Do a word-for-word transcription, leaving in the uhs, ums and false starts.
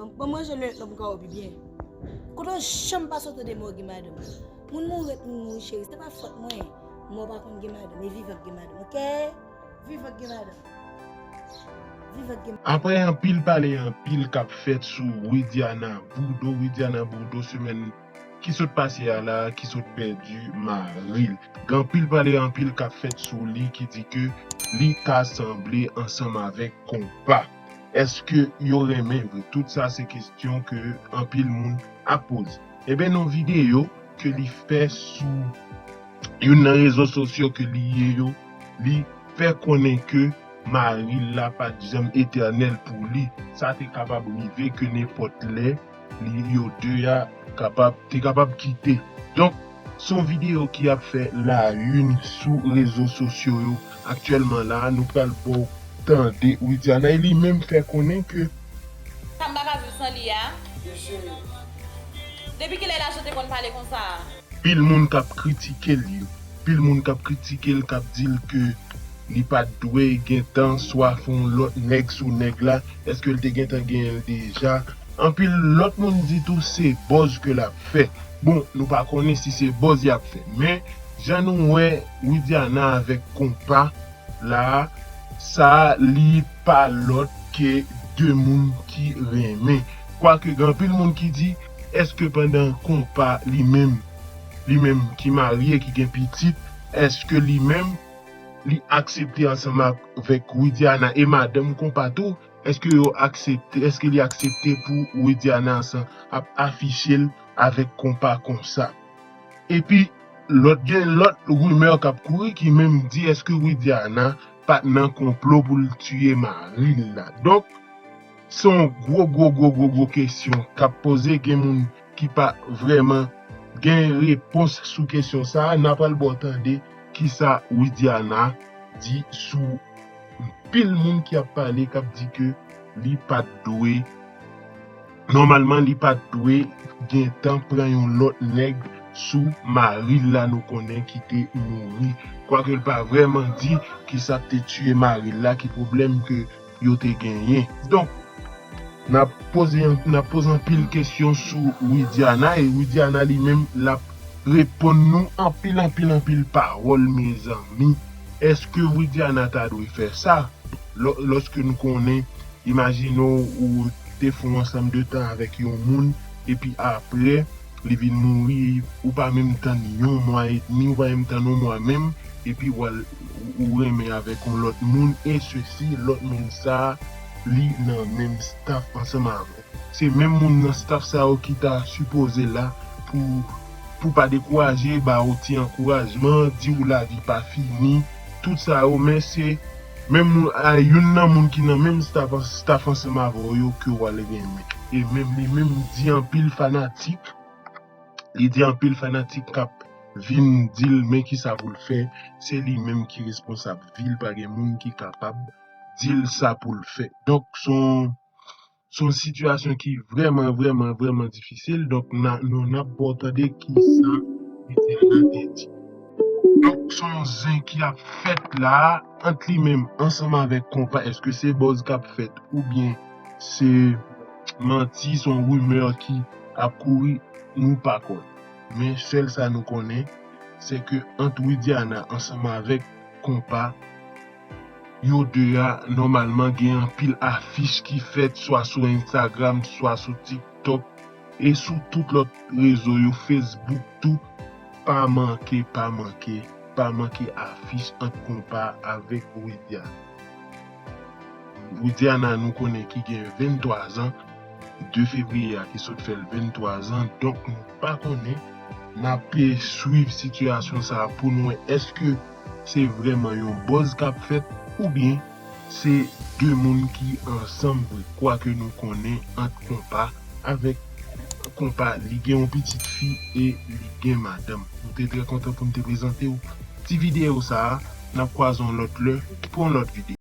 Bon, mwen jan lè lòm ka ou pi byen. Kote w janm pa sot tande mò gen madanm. Moun mouri, moun mouri cheri, se pa fòt mwen. Mò pa konn gen madanm, e vivan k gen madanm, oke? Vivan k gen madanm. Vivan k gen madanm. Apre anpil pale, anpil k ap fèt sou Widiana Bourdeau, Widiana Bourdeau, semèn ki sot pase a la, ki sot pèdi mari l. Gen anpil pale, anpil k ap fèt sou li ki di ke li ka sanble ansanm avèk Konpa. Èske yo renmen vre? Tout sa se kesyon ke anpil moun ap poze. Eben, nan videyo ke li fè sou youn nan rezo sosyo ke li ye yo, li fè konnen ke mari l la pa t janm etènèl pou li. Sa te kapab rive ke nenpòt lè, li, yo de a kapab, te kapab kite. Donk, se yon videyo ki ap fè la une sou rezo sosyo yo aktyèlman la. Nou pral ba w tande Widiana e li menm fè konnen ke Sa m pa ka viv san li a. Depi kilè Lajan te konn pale konsa a? Pil moun k ap kritike l yo. Pil moun k ap kritike l, k ap di l ke li pa t dwe gentan swa fè yon lòt nèg sou nèg la. Èske l te gentan genyen l deja? Anpil lòt moun di tou se buzz ke l ap fè. Bon, nou pa konnen si se buzz y ap fè. Men, jan nou wè Widiana avèk Konpa la, sa li pa lòt ke de moun ki renmen. Kwake gen anpil moun ki di, èske pandan Konpa li menm, li menm ki marye, ki gen pitit, èske li menm li aksepte ansanm avèk Widiana e madanm Konpa tou? Èske yo aksepte, èske li aksepte pou Widiana ansanm ap afiche l avèk Konpa konsa? Epi, lòt, gen lòt rimè k ap kouri ki menm di èske Widiana pa t nan konplo pou l tiye mari l la. Donk, se yon gwo, gwo, gwo, gwo, gwo kesyon k ap poze. Gen moun ki pa vrèman gen repons sou kesyon sa a. N a pral ba w tande kisa Widiana di sou pil moun ki ap pale, k ap di ke li pa t dwe, nòmalman, li pa t dwe gentan pran yon lòt nèg sou mari l la nou konnen ki te mouri. Kwake l pa vrèman di kisa k te tiye mari l la, ki pwoblèm ke yo te genyen. Donk, n ap poze, n ap poze anpil kesyon sou Widiana, e Widiana li menm, l ap reponn nou anpil, anpil, anpil pawòl, mezanmi. Èske Widiana ta dwe fè sa? Lò-, lòske nou konnen, imajine w, ou te fè yon ansanm de tan avèk yon moun, epi apre, li vin mouri, ou pa menm tann yon mwa edmi, ou pa menm tann yon mwa menm, epi w al, ou, ou renmen avèk yon lòt moun, e sesi, lòt moun sa, li nan menm staff ansanm avè w. Se menm moun nan staff sa yo ki ta sipoze la pou, pou pa dekouraje, ba w ti ankourajman, di w lavi pa fini, tout sa yo, men se menm moun, a, youn nan moun ki nan menm staff, staff ansanm avè w yo ke w al renmen. E menm li menm di anpil fanatik, li di anpil fanatik k ap vin di l men kisa pou l fè, se li menm ki responsab vi l, pa gen moun ki kapab di l sa pou l fè. Donk, se yon, se yon sitiyasyon ki vrèman, vrèman, vrèman difisil. Donk, n a, nou, n ap ba w tande kisa Widiana te di. Donk, se yon zen ki ap fèt la, ant li menm ansanm avèk Konpa. Èske se buzz k ap fèt oubyen se manti, se yon rimè ki ap kouri, nou pa konn. Men sèl sa nou konnen, se ke ant Widiana ansanm avèk Konpa, yo de a, nòmalman, gen anpil afich ki fèt, swa sou Instagram, swa sou TikTok, e sou tout lòt rezo yo, Facebook tou, pa manke, pa manke, pa manke afich ant Konpa avèk Widiana. Widiana, nou konnen ki gen venntwa zan, de fevriye a ki sot fè l venntwa zan, donk nou pa konnen, n ap swiv sitiyasyon sa a pou n wè èske se vrèman yon buzz k ap fèt oubyen se de moun ki ansanm vre, kwake nou konnen ant Konpa avèk Konpa, li gen yon pitit fi e li gen madanm. Nou te trè kontan pou n te prezante w ti videyo sa a. N ap kwaze yon lòt lè pou yon lòt videyo.